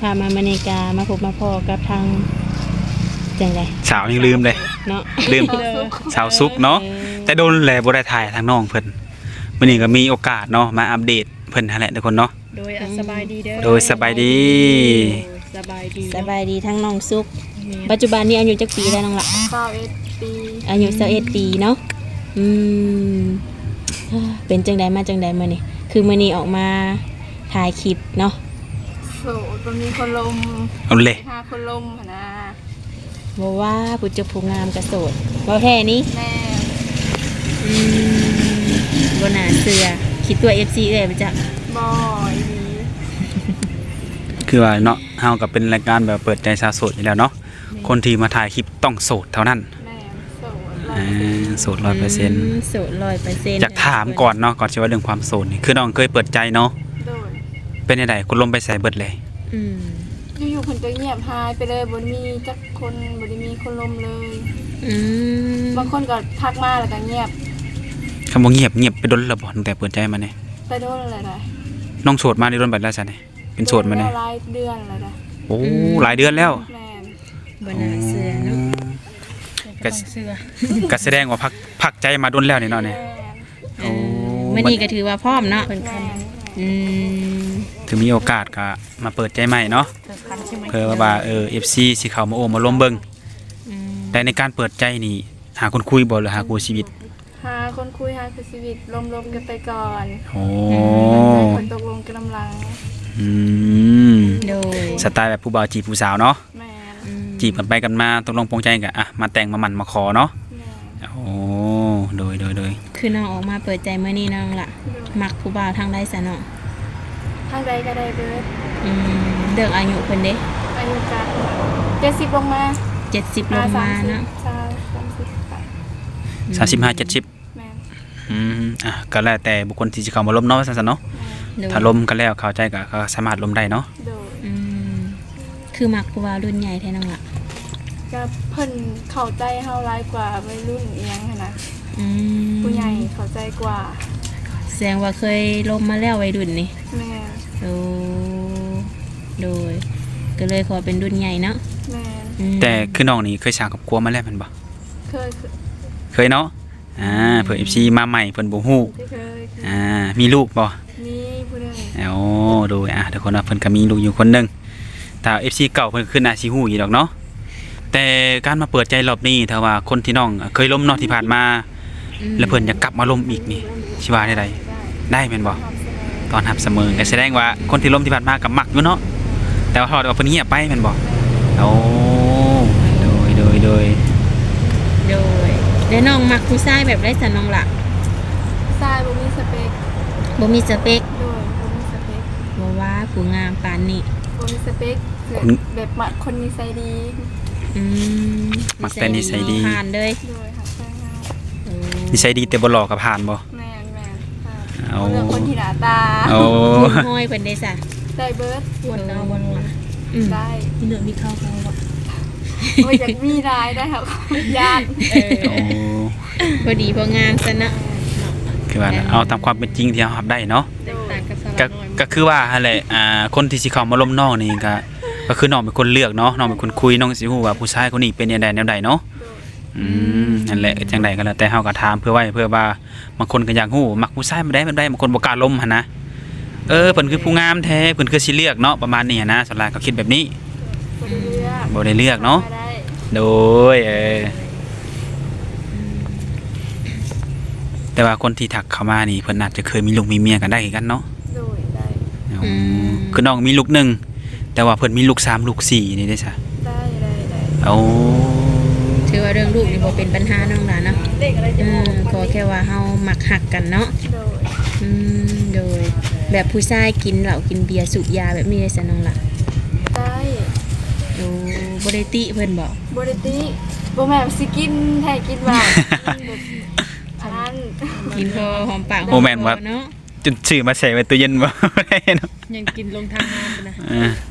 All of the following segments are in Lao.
ພາມາມື້ນີ້ກະມາພົບມາພໍ້ກັບທາງ ຈັ່ງໃດ ສາວຍັງລືມເດ້ ເນາະ ລືມ ສາວສຸກເນາະ ເອີ ແຕ່ດົນແລ້ວບໍ່ໄດ້ຖ່າຍທາງນ້ອງເພິ່ນ ມື້ນີ້ກໍມີໂອກາດເນາະ ມາອັບເດດເພິ່ນຫັ້ນແຫຼະທຸກຄົນເນາະ ໂດຍ ອ່ະ ສະບາຍດີເດີ ໂດຍ ສະບາຍດີ ໂດຍ ສະບາຍດີ ສະບາຍດີທັງນ້ອງສຸກ ແມ່ນ ປັດຈຸບັນນີ້ອາຍຸຈັກປີແລ້ວນ້ອງລະ? ຊາວເອັດປີ ອາຍຸຊາວເອັດປີເນາະ ອືມ ເປັນຈັ່ງໃດ ມາຈັ່ງໃດມື້ນີ້ ຄືມື້ນີ້ອອກມາຖ່າຍຄລິບເນາະ? ໂສດ ບໍ່ມີຄົນລົມ ເອົາເລີຍ ຫາຄົນລົມຫັ້ນນະ ບໍ່ວ່າຜູ້ຈົບຜູ້ງາມກໍໂສດ ເວົ້າແທ້ນີ້? ແມ່ນ ອືມ ບໍ່ໜ້າເຊື່ອ ຄິດຕົວເອັຟຊີເອື້ອຍບໍ່ຈັກ ບໍ່ ອີ່ຫຼີ ຄືວ່າເນາະ ເຮົາກໍເປັນລາຍການແບບເປີດໃຈສາວໂສດຢູ່ແລ້ວເນາະ ແມ່ນ ຄົນທີ່ມາຖ່າຍຄລິບຕ້ອງໂສດເທົ່ານັ້ນ ແມ່ນ ໂສດ ເອີ ຮ້ອຍເປີເຊັນ ໂສດຮ້ອຍເປີເຊັນ ອືມ ໂສດຮ້ອຍເປີເຊັນ ຢາກຖາມກ່ອນເນາະ ກ່ອນຊິເວົ້າເລື່ອງຄວາມໂສດນີ້ ຄືນ້ອງເຄີຍເປີດໃຈເນາະ ໂດຍ ເປັນຈັ່ງໃດ ຄົນລົມໄປໃສເບິດເລີຍ? ອືມ ຢູ່ໆເພິ່ນກໍງຽບຫາຍໄປເລີຍ ບໍ່ໄດ້ມີຈັກຄົນ ບໍ່ໄດ້ມີຄົນລົມເລີຍ ອືມ ບາງຄົນກໍທັກມາແລ້ວກໍງຽບ ຄຳວ່າງຽບ ງຽບໄປດົນແລ້ວບໍ່ ຕັ້ງແຕ່ເປີດໃຈມານີ້? ໄປດົນແລ້ວໄດ໋ ນ້ອງໂສດມາໄດ້ດົນປານໃດຊະນີ້? ເປັນໂສດມານີ້ ໂດນມາໄດ້ຫຼາຍເດືອນແລ້ວໄດ໋ ໂອ້ ອືມ ຫຼາຍເດືອນແລ້ວ ແມ່ນ ບໍ່ໜ້າເຊື່ອເນາະ ອືມ ກໍຕ້ອງເຊື່ອ ກໍສະແດງວ່າພັກ ພັກໃຈມາດົນແລ້ວນີ້ເນາະນີ້ ແມ່ນ ໂອ້ ເອີ ມື້ນີ້ກໍຖືວ່າພ້ອມເນາະ ແມ່ນ ອືມ ຖືມີໂອກາດກໍມາເປີດໃຈໃໝ່ເນາະ ເພື່ອວ່າ ເອີ ເອັຟຊີຊິເຂົ້າມາໂອ້ມາລົມເບິ່ງ ອືມ ແຕ່ໃນການເປີດໃຈນີ້ ຫາຄົນຄຸຍບໍ່ ຫຼືຫາຄູ່ຊີວິດ? ຫາຄົນຄຸຍ ຫາຄູ່ຊີວິດ ລົມໆກັນໄປກ່ອນ ໂອ້ ອືມ ຄ່ອຍຕົກລົງກັນນຳຫຼັງ ອືມ ໂດຍ ສະໄຕລ໌ແບບຜູ້ບ່າວຈີບຜູ້ສາວເນາະ ແມ່ນ ອືມ ຈີບກັນໄປກັນມາ ຕົກລົງປົງໃຈກໍ ອ່ະ ມາແຕ່ງມາໝັ້ນມາຂໍເນາະ ແມ່ນ ໂອ້ ໂດຍ ໂດຍ ໂດຍ ຄືນ້ອງອອກມາເປີດໃຈມື້ນີ້ນ້ອງລະ ໂດຍ ມັກຜູ້ບ່າວທາງໃດຊະນ້ອງ? ທາງໃດກໍໄດ້ເບີດ ອືມ ເລື່ອງອາຍຸເພິ່ນເດ້? ອາຍຸກະເຈັດສິບລົງມາ ເຈັດສິບລົງມາເນາະ ສາມສິບ ສາມສິບ ສາມສິບຫ້າ ເຈັດສິບ ແມ່ນ ອືມ ອ່ະ ກໍແລ້ວແຕ່ບຸກຄົນທີ່ຊິເຂົ້າມາລົມເນາະ ວ່າຊັ້ນຊະເນາະ ແມ່ນ ໂດຍ ຖ້າລົມກັນແລ້ວເຂົ້າໃຈກໍ ກໍສາມາດລົມໄດ້ເນາະ ໂດຍ ອືມ ຄືມັກຜູ້ບ່າວລຸ້ນໃຫຍ່ແທ້ນ້ອງລະ? ກໍເພິ່ນເຂົ້າໃຈເຮົາຫຼາຍກວ່າໄວລຸ້ນອີ່ຫຍັງຫັ້ນນະ ອືມ ຜູ້ໃຫຍ່ເຂົ້າໃຈກວ່າ ສະແດງວ່າເຄີຍລົມມາແລ້ວໄວລຸ້ນນີ້ ແມ່ນ ໂອ້ ໂດຍ ກໍເລີຍຂໍເປັນລຸ້ນໃຫຍ່ເນາະ ແມ່ນ ອືມ ແຕ່ຄືນ້ອງນີ້ເຄີຍສ້າງຄອບຄົວມາແລ້ວແມ່ນບໍ່? ເຄີຍ ເຄີຍເນາະ ອ່າ ເພື່ອເອັຟຊີມາໃໝ່ເພິ່ນບໍ່ຮູ້ ເຄີຍ ອ່າ ມີລູກບໍ່? ມີຜູ້ໜຶ່ງ ໂອ້ ໂດຍ ອ່າ ທຸກຄົນວ່າເພິ່ນກໍມີລູກຢູ່ຄົນໜຶ່ງ ຖ້າເອັຟຊີເກົ່າເພິ່ນຄືໜ້າຊິຮູ້ຢູ່ດອກເນາະ ແຕ່ການມາເປີດໃຈລອບນີ້ ຖ້າວ່າຄົນທີ່ນ້ອງເຄີຍລົມເນາະທີ່ຜ່ານມາ ອືມ ແລ້ວເພິ່ນຢາກກັບມາລົມອີກນີ້ ຊິວ່າແນວໃດ? ໄດ້ແມ່ນບໍ່? ຕ້ອນຮັບສະເໝີ ກໍສະແດງວ່າຄົນທີ່ລົມທີ່ຜ່ານມາກໍມັກຢູ່ເນາະ ແຕ່ວ່າເພິ່ນງຽບໄປແມ່ນບໍ່? ໂອ້ ໂດຍ ໂດຍ ໂດຍ ໂດຍ ແລ້ວນ້ອງມັກຜູ້ຊາຍແບບໃດຊັ້ນນ້ອງລະ? ຜູ້ຊາຍບໍ່ມີສະເປັກ ບໍ່ມີສະເປັກ ໂດຍ ບໍ່ມີສະເປັກ ບໍ່ວ່າຜູ້ງາມປານນີ້ ບໍ່ມີສະເປັກ ຄົນ ແບບມັກຄົນນິໄສດີ ອືມ ມັກແຕ່ນິໄສດີ ຜ່ານເລີຍ ໂດຍ ຮັກແພງເຮົາ ໂອ້ ນິໄສດີແຕ່ບໍ່ຫຼໍ່ກໍຜ່ານບໍ່? ແມ່ນ ແມ່ນ ເອົາ ເອົາເລື່ອງຄົນທີ່ໜ້າຕາ ໂອ້ ຮຸ່ນຮອຍເພິ່ນເດ້ຊະ ໄດ້ເບີດ ອວດເອົາບໍ່ນ້ອງ ອືມ ໄດ້ ມີເລື່ອງມີເຂົ້າເຂົາບໍ່? ໂອ້ຍ ຢາກມີຫຼາຍໄດ໋ ເຮົາຢ້ານ ເອີ ໂອ້ ພໍດີພໍງາມຊັ້ນເນາະ ຄືວ່າແຫຼະ ເອົາຕາມຄວາມເປັນຈິງທີ່ເຮົາຮັບໄດ້ເນາະ ໂດຍ ກໍ ກໍຄືວ່າຫັ້ນແຫຼະ ອ່າ ຄົນທີ່ຊິເຂົ້າມາລົມນ້ອງນີ້ກໍ ກໍຄືນ້ອງເປັນຄົນເລືອກເນາະ ນ້ອງເປັນຄົນຄຸຍ ນ້ອງກໍຊິຮູ້ວ່າຜູ້ຊາຍຄົນນີ້ເປັນແນວໃດແນວໃດເນາະ ອືມ ນັ້ນແຫຼະ ຈັ່ງໃດກໍແລ້ວແຕ່ເຮົາກໍຖາມເພື່ອໄວ້ ເພື່ອວ່າບາງຄົນກໍຢາກຮູ້ ມັກຜູ້ຊາຍແບບໃດແບບໃດ ບາງຄົນບໍ່ກ້າລົມຫັ້ນນະ ເອີ ເພິ່ນຄືຜູ້ງາມແທ້ ເພິ່ນຄືຊິເລືອກເນາະ ປະມານນີ້ຫັ້ນນະ ສ່ວນຫຼາຍເຂົາຄິດແບບນີ້ ບໍ່ໄດ້ເລືອກ ອືມ ບໍ່ໄດ້ເລືອກເນາະ ໂດຍ ເອີ ອືມ ແຕ່ວ່າຄົນທີ່ທັກເຂົ້າມານີ້ ເພິ່ນອາດຈະເຄີຍມີລູກມີເມຍກໍໄດ້ຄືກັນເນາະ ໂດຍ ໄດ້ ອືມ ອືມ ຄືນ້ອງມີລູກໜຶ່ງ ແຕ່ວ່າເພິ່ນມີລູກສາມລູກສີ່ນີ້ເດ້ຊະ ໄດ້ ໄດ້ ໄດ້ ໂອ້ ຖືວ່າເລື່ອງລູກນີ້ບໍ່ເປັນບັນຫານ້ອງຫຼ້າເນາະ ເອີ ຂໍແຄ່ວ່າເຮົາມັກຮັກກັນເນາະ ໂດຍ ອືມ ໂດຍ ແບບຜູ້ຊາຍກິນເຫຼົ້າກິນເບຍສູບຢາແບບນີ້ໄດ້ຊະນ້ອງຫຼ້າ? ໄດ້ ໂອ້ ບໍ່ໄດ້ຕິເພິ່ນບໍ່? ບໍ່ໄດ້ຕິ ບໍ່ແມ່ນວ່າຊິກິນແທ້ກິນວ່າ ກິນແບບອັນນັ້ນ ກິນພໍຫອມປາກຫອມຄໍເນາະ ຈົນຊື້ມາແຊ່ໄວ້ຕູ້ເຢັນບໍ່ໄດ້ເນາະ ຍັງກິນລົງທາງນ້ຳພຸ້ນນະ ເອີ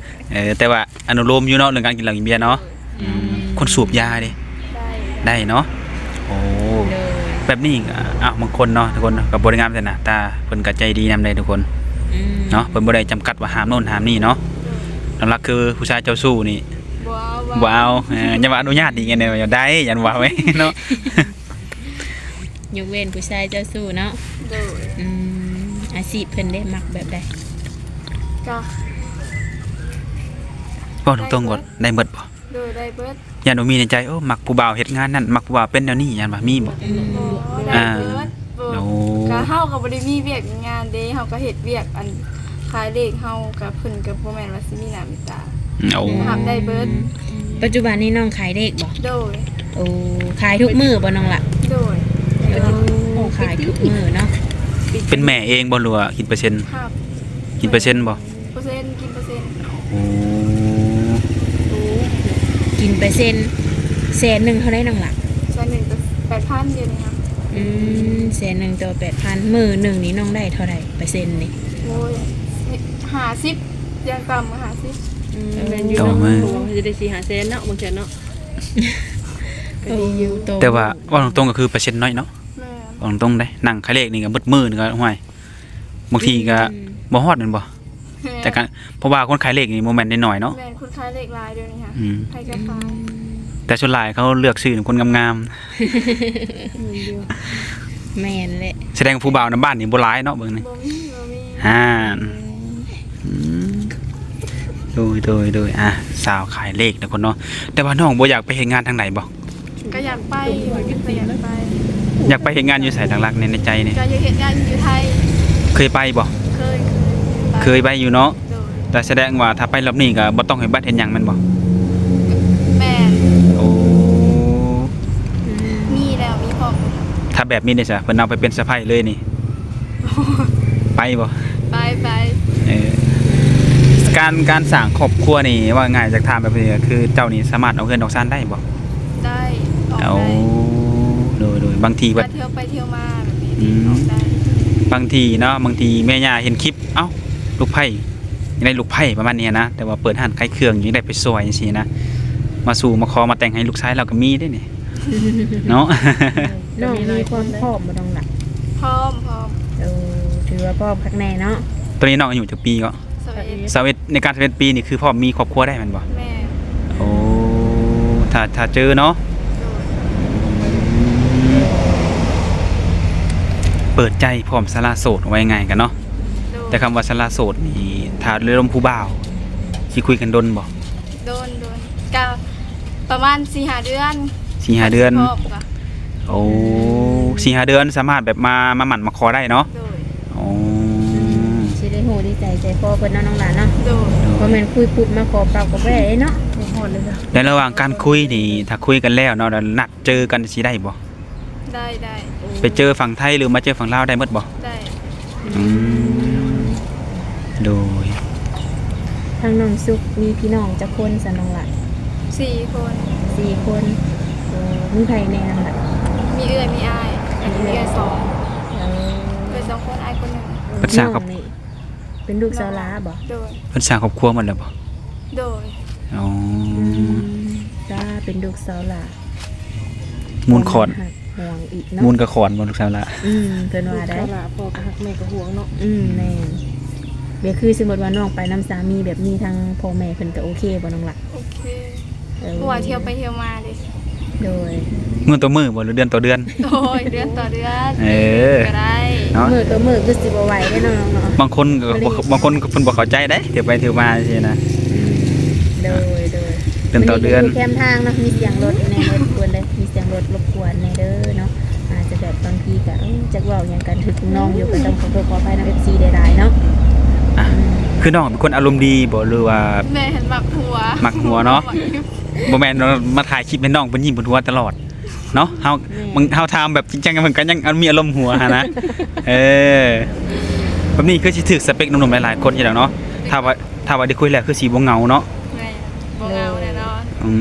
ເອີ ແຕ່ວ່າອະນຸໂລມຢູ່ເນາະ ເລື່ອງການກິນເຫຼົ້າກິນເບຍເນາະ ອືມ ອືມ ຄົນສູບຢາເດ້ ໄດ້ ໄດ້ເນາະ ໂອ້ ໂດຍ ແບບນີ້ ອ້າວ ບາງຄົນເນາະ ທຸກຄົນ ກໍບໍ່ໄດ້ງາມແຕ່ໜ້າຕາ ເພິ່ນກໍໃຈດີນຳເດ້ທຸກຄົນ ອືມ ເນາະ ເພິ່ນບໍ່ໄດ້ຈຳກັດວ່າຫ້າມໂນ່ນຫ້າມນີ້ເນາະ ໂດຍ ນ້ອງລັກຄືຜູ້ຊາຍເຈົ້າຊູ້ນີ້ ບໍ່ເອົາ ບໍ່ເອົາ ເອີ ຢ່າວ່າອະນຸຍາດອີກແນວ ຢ່າໄດ້ ຢ້ານວ່າໄວ້ເນາະ ຍົກເວັ້ນຜູ້ຊາຍເຈົ້າຊູ້ເນາະ. ໂດຍ. ອືມ ອາຊີບເພິ່ນເດ້ ມັກແບບໃດ? ກໍ ເວົ້າຕົງໆ ກໍໄດ້ເບິດບໍ່? ໂດຍ ໄດ້ເບິດ. ຢ້ານບໍ່ມີໃນໃຈ ໂອ້ ມັກຜູ້ບ່າວເຮັດງານນັ້ນ ມັກຜູ້ບ່າວເປັນແນວນີ້ ຢ້ານວ່າມີບໍ່? ອືມ ບໍ່ ໄດ້ເບິດ. ອ່າ ບໍ່ ໂອ້ ກະເຮົາກໍບໍ່ໄດ້ມີວຽກງານເດ້ ເຮົາກໍເຮັດວຽກອັນຂາຍເລກ ເຮົາກໍ ເພິ່ນກໍບໍ່ແມ່ນວ່າຊິມີໜ້າມີຕາ. ໂອ້ ຮັບໄດ້ເບິດ. ປັດຈຸບັນນີ້ນ້ອງຂາຍເລກບໍ່? ໂດຍ. ໂອ້ ຂາຍທຸກມື້ບໍ່ນ້ອງລະ? ໂດຍ. ໂອ້ ຂາຍທຸກມື້ເນາະ. ເປັນແມ່ເອງບໍ່ ຫຼືວ່າກິນເປີເຊັນ? ຮັບ. ກິນເປີເຊັນບໍ່? ເປີເຊັນ ກິນເປີເຊັນ. ໂອ້ ໂອ້ ກິນເປີເຊັນ. ແສນໜຶ່ງເທົ່າໃດນ້ອງລະ? ແສນໜຶ່ງຕໍ່ແປດພັນ ດຽວນີ້ຫັ້ນ. ອືມ ແສນໜຶ່ງຕໍ່ແປດພັນ ມື້ໜຶ່ງນີ້ນ້ອງໄດ້ເທົ່າໃດເປີເຊັນນີ້? ໂອ້ຍ ຫ້າສິບ ຢ່າງຕ່ຳກໍຫ້າສິບ. ອືມ ແມ່ນຢູ່ ຕໍ່ມື້ ເຮົາຊິໄດ້ສີ່ຫ້າແສນເນາະ ບາງເທື່ອເນາະ ກໍດີຢູ່. ໂອ້ ແຕ່ວ່າເວົ້າຕົງໆ ກໍຄືເປີເຊັນນ້ອຍເນາະ. ແມ່ນ. ເວົ້າຕົງໆ ເດ້ ນັ່ງຂາຍເລກນີ້ກໍເບິດມື້ນີ້ກໍ ຫ້ວຍ ບາງທີກໍ ອືມ ບໍ່ຮອດແມ່ນບໍ່? ແມ່ນ. ແຕ່ກະ ເພາະວ່າຄົນຂາຍເລກນີ້ບໍ່ແມ່ນນ້ອຍໆເນາະ. ແມ່ນ ຄົນຂາຍເລກຫຼາຍດຽວນີ້ຫະ. ອືມ ໃຜກໍຂາຍ. ແຕ່ສ່ວນຫຼາຍເຂົາເລືອກຊື້ນຳຄົນງາມໆ. ແມ່ນແຫຼະ. ສະແດງຜູ້ບ່າວນຳບ້ານນີ້ບໍ່ຫຼາຍເນາະ ເບິ່ງນີ້. ບໍ່ມີ ບໍ່ມີ. ຫັ້ນ. ອືມ ໂດຍ ໂດຍ ໂດຍ. ອ່າ ສາວຂາຍເລກທຸກຄົນເນາະ. ແຕ່ວ່ານ້ອງບໍ່ຢາກໄປເຮັດງານທາງໃດບໍ່? ກໍຢາກໄປຢູ່ ກໍຢາກໄປ. ຢາກໄປເຮັດງານຢູ່ໃສຫຼັກໆ ໃນ ໃນໃຈນີ້? ກໍຢາກເຮັດງານຢູ່ໄທ. ເຄີຍໄປບໍ່? ເຄີຍ ເຄີຍໄປ. ເຄີຍໄປຢູ່ເນາະ. ໂດຍ. ແຕ່ສະແດງວ່າຖ້າໄປລອບນີ້ກໍບໍ່ຕ້ອງເຮັດບັດເຮັດຫຍັງແມ່ນບໍ່? ແມ່ນ. ໂອ້ ອືມ ມີແລ້ວ ມີພ້ອມ. ຖ້າແບບນີ້ເດ້ຊະ ເພິ່ນເອົາໄປເປັນສະໃພ້ເລີຍນີ້ ໄປບໍ່? ໄປ ໄປ. ເອີ ການ ການສ້າງຄອບຄົວນີ້ ເວົ້າງ່າຍໆ ຢາກຖາມແບບນີ້ ຄືເຈົ້ານີ້ສາມາດອອກເຮືອນອອກຊານໄດ້ບໍ່? ໄດ້ ອອກໄດ້. ໂອ້ ໂດຍ ໂດຍ. ບາງທີ ການທ່ຽວໄປທ່ຽວມາແບບນີ້ ອືມ ອອກໄດ້. ບາງທີເນາະ ບາງທີແມ່ຍ່າເຫັນຄລິບ ເອົ້າ ລູກໃພ້ ຢາກໄດ້ລູກໃພ້ປະມານນີ້ນະ ແຕ່ວ່າເປີດຮ້ານຂາຍເຄື່ອງ ຢາກໄດ້ໄປຊ່ອຍຈັ່ງຊີ້ນະ ມາສູ່ມາຂໍມາແຕ່ງໃຫ້ລູກຊາຍລາວກໍມີເດ້ນີ້. ເນາະ ນ້ອງມີຄວາມພ້ອມບໍ່ນ້ອງລະ? ພ້ອມ ພ້ອມ. ເອີ ຖືວ່າພ້ອມຄັກແນ່ເນາະ. ຕອນນີ້ນ້ອງອາຍຸຈັກປີເກາະ? ຊາວເອັດ. ຊາວເອັດ. ໃນການຊາວເອັດປີນີ້ ຄືພ້ອມມີຄອບຄົວໄດ້ແມ່ນບໍ່? ແມ່ນ. ໂອ້ ຖ້າ ຖ້າເຈີເນາະ. ໂດຍ. ເປີດໃຈພ້ອມສະຫຼະໂສດ ເວົ້າງ່າຍໆກັນເນາະ. ໂດຍ. ແຕ່ຄຳວ່າສະຫຼະໂສດນີ້ ຖ້າໄດ້ລົມຜູ້ບ່າວ ຊິຄຸຍກັນດົນບໍ່? ໂດນ ໂດນ ກະປະມານສີ່ຫ້າເດືອນ. ສີ່ຫ້າເດືອນ. ໂອ້ ສີ່ຫ້າເດືອນສາມາດແບບມາ ມາໝັ້ນມາຂໍໄດ້ເນາະ. ໂດຍ. ໂອ້ ອືມ ຊິໄດ້ຮູ້ດີໃຈໃຈພໍເພິ່ນເນາະ ນ້ອງຫຼານເນາະ. ໂດຍ. ບໍ່ແມ່ນຄຸຍປຸບມາຂໍປັບກໍບໍ່ໄດ້ເນາະ. ບໍ່ຮອດເລີຍເນາະ. ໃນລະຫວ່າງການຄຸຍນີ້ ຖ້າຄຸຍກັນແລ້ວເນາະ ແລ້ວນັດເຈີກັນຊິໄດ້ບໍ່? ໄດ້ ໄດ້. ໄປເຈີຝັ່ງໄທ ຫຼືມາເຈີຝັ່ງລາວໄດ້ໝົດບໍ່? ໄດ້. ອືມ ໂດຍ. ທາງນ້ອງສຸກມີພີ່ນ້ອງຈັກຄົນຊັ້ນນ້ອງລະ? ສີ່ຄົນ. ສີ່ຄົນ. ໂອ້ ມີໃຜແດ່ນ້ອງລະ? ມີເອື້ອຍ ມີອ້າຍ ແລ້ວກໍມີເອື້ອຍສອງ. ເອີ ເອື້ອຍສອງຄົນ ອ້າຍຄົນໜຶ່ງ. ເພິ່ນສ້າງຄອບ ນ້ອງນີ້ເປັນລູກສາວຫຼ້າບໍ່? ໂດຍ. ເພິ່ນສ້າງຄອບຄົວໝົດແລ້ວບໍ່? ໂດຍ. ອໍ ອືມ ຕາເປັນລູກສາວຫຼ້າ ມູນຂອນ ຄວາມຮັກຫວງອີກເນາະ. ມູນກະຂອນບໍ່ລູກສາວຫຼ້າ? ອືມ ເພິ່ນວ່າໄດ້ ລູກສາວຫຼ້າ ພໍ່ກໍຮັກແມ່ກໍຫວງເນາະ. ອືມ ແມ່ນ. ແບບຄືສົມມຸດວ່ານ້ອງໄປນຳສາມີ ແບບມີທັງພໍ່ແມ່ເພິ່ນກໍໂອເຄບໍ່ນ້ອງລະ? ໂອເຄ. ເອີ ເພາະວ່າທ່ຽວໄປທ່ຽວມາເດ້. ໂດຍ. ມື້ຕໍ່ມື້ບໍ່ ຫຼືເດືອນຕໍ່ເດືອນ? ໂດຍ ເດືອນຕໍ່ເດືອນ. ເອີ ກໍໄດ້ເນາະ. ມື້ຕໍ່ມື້ຄືຊິບໍ່ໄຫວເດ້ນ້ອງໆ ເນາະ. ບາງຄົນກໍບໍ່ ບາງຄົນກໍເພິ່ນບໍ່ເຂົ້າໃຈເດ້ ທ່ຽວໄປທ່ຽວມາຈັ່ງຊີ້ນະ. ອືມ ໂດຍ ໂດຍ. ເດືອນຕໍ່ເດືອນ ຢູ່ແຄມທາງເນາະ ມີສຽງລົດແດ່ ລົບກວນເດີ ມີສຽງລົດລົບກວນແດ່ເດີເນາະ. ອາດຈະແບບບາງທີກໍ ເອີ ຈັກເວົ້າຫຍັງກັນ ຖືກນ້ອງຢູ່ ກໍຕ້ອງຂໍໂທດຂໍອະໄພນຳເອັຟຊີຫຼາຍໆເນາະ. ອ່ະ ອືມ ຄືນ້ອງເປັນຄົນອາລົມດີບໍ່ ຫຼືວ່າ ແມ່ນ ມັກຫົວ ມັກຫົວເນາະ. ບໍ່ແມ່ນວ່າມາຖ່າຍຄລິບໃຫ້ນ້ອງເພິ່ນຍິ້ມເພິ່ນຫົວຕະຫຼອດເນາະ. ເຮົາ ແມ່ນ ບາງ ເຮົາຖາມແບບຈິງຈັງ ເພິ່ນກໍຍັງມີອາລົມຫົວຫັ້ນນະ. ເອີ ແບບນີ້ຄືຊິຖືກສະເປັກໜຸ່ມໆຫຼາຍໆຄົນຢູ່ດອກເນາະ. ຖ້າວ່າ ຖ້າວ່າໄດ້ຄຸຍແລ້ວຄືຊິບໍ່ເຫງົາເນາະ. ແມ່ນ ບໍ່ເຫງົາແນ່ນອນ. ອືມ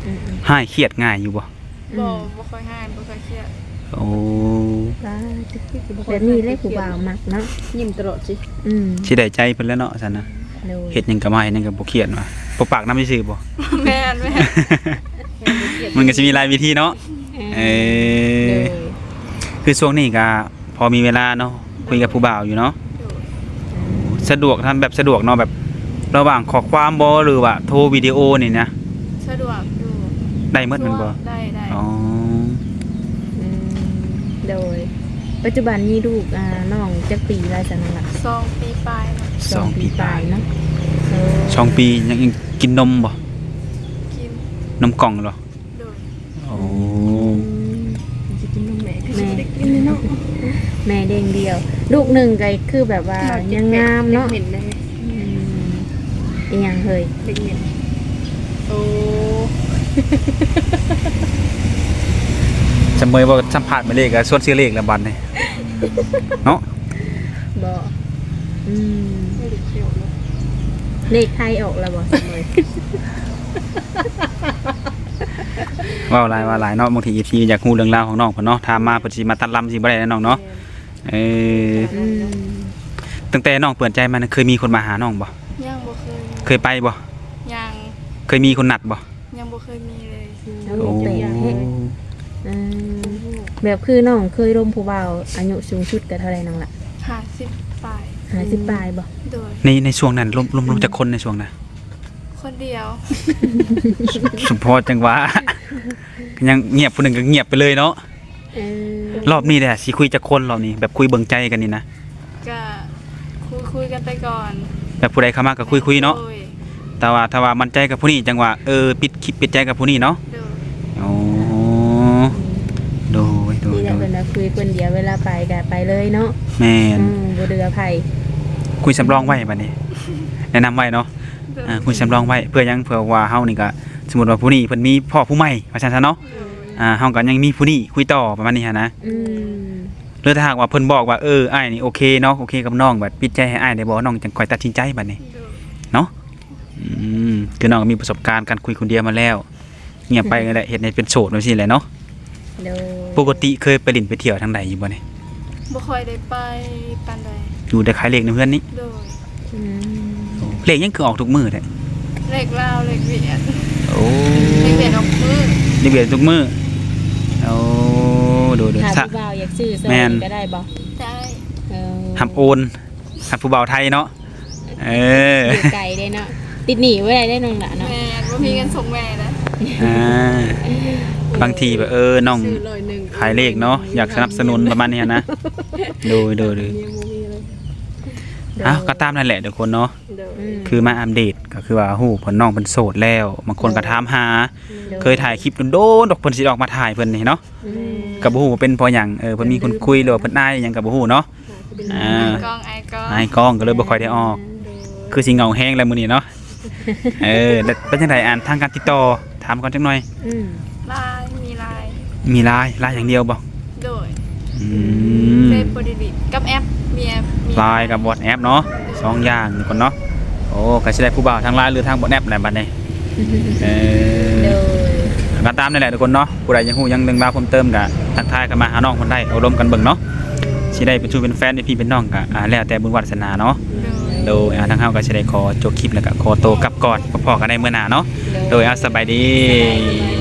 ອືມໆໆ ຮ້າຍຄຽດງ່າຍຢູ່ບໍ່? ບໍ່ ອືມ ບໍ່ຄ່ອຍຮ້າຍ ບໍ່ຄ່ອຍຄຽດ. ໂອ້ ແບບນີ້ແຫຼະຜູ້ບ່າວມັກເນາະ ຍິ້ມຕະຫຼອດຊິ. ອືມ ຊິໄດ້ໃຈເພິ່ນແລ້ວເນາະ ຊັ້ນນະ. ໂດຍ. ເຮັດຫຍັງກໍມາ ເຮັດຫຍັງກໍບໍ່ຄຽດວ່າ ບໍ່ປາກນຳຊື່ໆບໍ່? ແມ່ນໆ ມັນກໍຊິມີຫຼາຍວິທີເນາະ. ເອີ ເອີ ໂດຍ. ຄືຊ່ວງນີ້ກໍພໍມີເວລາເນາະ ຄຸຍກັບຜູ້ບ່າວຢູ່ເນາະ. ໂດຍ. ສະດວກ ທຳແບບສະດວກເນາະ ແບບ ລະຫວ່າງຂໍ້ຄວາມບໍ ຫຼືວ່າໂທວິດີໂອນີ້ນະ? ສະດວກຢູ່ ໄດ້ໝົດແມ່ນບໍ່? ໄດ້ ໄດ້ ອໍ ອືມ ໂດຍ ປັດຈຸບັນມີລູກ ອ່າ ນ້ອງຈັກປີແລ້ວຊະນ້ອງລະ? ສອງປີປາຍເນາະ ສອງປີປາຍເນາະ ໂອ້ ສອງປີ ຍັງ ຍັງກິນນົມບໍ່? ກິນ ນົມກ່ອງແມ່ນບໍ່? ໂດຍ ໂອ້ ອືມ ຊິກິນນົມແມ່ ຄືຊິບໍ່ໄດ້ກິນເນາະ ແມ່ ແມ່ແດງດຽວ ລູກໜຶ່ງກໍຄືແບບວ່າຍັງງາມເນາະ ອືມ ອີຫຍັງເຮີ້ຍ ເດັກເມັນ ໂອ້ ຈຳເມີຍບໍ່ ສຳພາດໝາຍເລກ ກໍຊວນຊື້ເລກແລ້ວບັດນີ້ເນາະ ບໍ່ ອືມ ເລກໄທອອກແລ້ວບໍ່ ຈຳເມີຍ? ເວົ້າຫຼາຍ ເວົ້າຫຼາຍເນາະ ບາງທີເອັຟຊີຢາກຮູ້ເລື່ອງລາວຂອງນ້ອງເພິ່ນເນາະ ຖາມມາເພິ່ນຊິມາຕັດລຳຊິບໍ່ໄດ້ເນາະ ນ້ອງເນາະ ແມ່ນ ເອີ ອືມ ຕັ້ງແຕ່ນ້ອງເປີດໃຈມານີ້ ເຄີຍມີຄົນມາຫານ້ອງບໍ່? ຍັງບໍ່ເຄີຍ ເຄີຍໄປບໍ່? ຍັງ ເຄີຍມີຄົນນັດບໍ່? ຍັງບໍ່ເຄີຍມີເລີຍ ໂອ້ ໂອ້ ແປກແທ້ ອືມ ແບບຄືນ້ອງເຄີຍລົມຜູ້ບ່າວອາຍຸສູງສຸດກໍເທົ່າໃດນ້ອງລະ? ຫ້າສິບປາຍ ຫ້າສິບປາຍບໍ່? ໂດຍ ໃນ ໃນຊ່ວງນັ້ນລົມ ລົມ ລົມ ອືມ ຈັກຄົນໃນຊ່ວງນັ້ນ? ຄົນດຽວ ສະເພາະຈັ່ງຫວະ ຍັງງຽບ ຜູ້ໜຶ່ງກໍງຽບໄປເລີຍເນາະ ເອີ ລອບນີ້ແຫຼະ ຊິຄຸຍຈັກຄົນລອບນີ້ ແບບຄຸຍເບິ່ງໃຈກັນນີ້ນະ? ກະຄຸຍ ຄຸຍກັນໄປກ່ອນ ແບບຜູ້ໃດເຂົ້າມາກໍຄຸຍໆເນາະ ໂດຍ ແຕ່ວ່າຖ້າວ່າໝັ້ນໃຈກັບຜູ້ນີ້ ຈັ່ງວ່າ ເອີ ປິດຄລິບ ປິດໃຈກັບຜູ້ນີ້ເນາະ ໂດຍ ໂອ້ ໂດຍ ໂດຍ ນີ້ແຫຼະ ໂດຍ ເພິ່ນວ່າຄຸຍຄົນດຽວ ເວລາໄປກໍໄປເລີຍເນາະ ແມ່ນ ອືມ ບໍ່ເຫຼືອໃຜ ຄຸຍສຳລອງໄວ້ບັດນີ້ ແນະນຳໄວ້ເນາະ ໂດຍ ອ່າ ຄຸຍສຳລອງໄວ້ ເພື່ອຫຍັງ ເພື່ອວ່າເຮົານີ້ກໍ ສົມມຸດວ່າຜູ້ນີ້ເພິ່ນມີພໍ່ຜູ້ໃໝ່ ວ່າຊັ້ນຊະເນາະ ໂດຍ ອ່າ ເຮົາກໍຍັງມີຜູ້ນີ້ຄຸຍຕໍ່ ປະມານນີ້ຫັ້ນນະ ອືມ ຫຼືຖ້າຫາກວ່າເພິ່ນບອກວ່າ ເອີ ອ້າຍນີ້ໂອເຄເນາະ ໂອເຄກັບນ້ອງ ບັດປິດໃຈໃຫ້ອ້າຍໄດ້ບໍ່ ນ້ອງຈັ່ງຄ່ອຍຕັດສິນໃຈບັດນີ້ ໂດຍ ເນາະ ອືມ ຄືນ້ອງກໍມີປະສົບການການຄຸຍຄົນດຽວມາແລ້ວ ງຽບໄປນັ້ນແຫຼະ ເຮັດໃຫ້ເປັນໂສດຈັ່ງຊີ້ແຫຼະເນາະ ໂດຍ ປົກກະຕິເຄີຍໄປຫຼິ້ນໄປທ່ຽວທາງໃດຢູ່ບໍ່ນີ້? ບໍ່ຄ່ອຍໄດ້ໄປປານໃດ ຢູ່ແຕ່ຂາຍເລກໃນເຮືອນນີ້ ໂດຍ ອືມ ເລກຫຍັງຄືອອກທຸກມື້ແທ້? ເລກລາວ ເລກຫວຽດ ໂອ້ ເລກຫວຽດອອກມື້ ເລກຫວຽດທຸກມື້ ໂອ້ ໂດຍໆ ຖ້າຜູ້ບ່າວຢາກຊື້ຊ່ອຍ ແມ່ນ ກໍໄດ້ບໍ່? ໄດ້ ເອີ ຮັບໂອນ ຮັບຜູ້ບ່າວໄທເນາະ ເອີ ຢູ່ໄກເດ້ເນາະ ຕິດໜີ້ບໍ່ໄດ້ເດ້ນ້ອງຫຼ້າເນາະ ແມ່ນ ບໍ່ມີເງິນສົ່ງແມ່ນະ ອ່າ ບາງທີແບບ ເອີ ນ້ອງຂາຍເລກເນາະ ຢາກສະໜັບສະໜູນປະມານນີ້ນະ ໂດຍ ໂດຍ ໂດຍ ເອົາ ກໍຕາມນັ້ນແຫຼະທຸກຄົນເນາະ ໂດຍ ອືມ ຄືມາອັບເດດ ກໍຄືວ່າຮູ້ເພິ່ນ ນ້ອງເພິ່ນໂສດແລ້ວ ບາງຄົນກໍຖາມຫາ ໂດຍ ເຄີຍຖ່າຍຄລິບໂດນໆດອກ ເພິ່ນຊິອອກມາຖ່າຍເພິ່ນນີ້ເນາະ ອືມ ກໍບໍ່ຮູ້ວ່າເປັນເພາະຫຍັງ ເອີ ເພິ່ນມີຄົນຄຸຍ ຫຼືວ່າເພິ່ນອາຍຫຍັງກໍບໍ່ຮູ້ເນາະ ອ່າ ອາຍກ້ອງ ອາຍກ້ອງ ອາຍກ້ອງກໍເລີຍບໍ່ຄ່ອຍໄດ້ອອກ ແມ່ນ ໂດຍ ຄືຊິເຫງົາແຮງແລ້ວມື້ນີ້ເນາະ ເອີ ແລ້ວເປັນຈັ່ງໃດ ອັນທາງການຕິດຕໍ່ ຖາມກ່ອນຈັກໜ່ອຍ ອືມ ລາຍ ມີລາຍ ມີລາຍ ລາຍຢ່າງດຽວບໍ່? ໂດຍ ອືມ ເຟສບໍ່ໄດ້ຫຼິ້ນ ກັບແອັບ ມີແອັບ ມີລາຍກັບວັອດແອັບເນາະ ໂດຍ ສອງຢ່າງທຸກຄົນເນາະ ໂອ້ ກໍຊິໄດ້ຜູ້ບ່າວທາງລາຍ ຫຼືທາງວັອດແອັບແຫຼະບັດນີ້ ເອີ ໂດຍ ກໍຕາມນັ້ນແຫຼະທຸກຄົນເນາະ ຜູ້ໃດຢາກຮູ້ຫຍັງເລື່ອງລາວເພີ່ມເຕີມກໍທັກທາຍເຂົ້າມາຫານ້ອງເພິ່ນໄດ້ ໂອ້ລົມກັນເບິ່ງເນາະ ຊິໄດ້ເປັນຊູ່ເປັນແຟນ ເປັນພີ່ເປັນນ້ອງກໍ ອ່າ ແລ້ວແຕ່ບຸນວາສະໜາເນາະ ໂດຍ ໂດຍ ອ່າ ທາງເຮົາກໍຊິໄດ້ຂໍຈົບຄລິບ ແລ້ວກໍຂໍໂຕກັບກ່ອນ ພໍ້ກັນໃນມື້ໜ້າເນາະ ໂດຍ ໂດຍ ອ່າ ສະບາຍດີ ສະບາຍດີ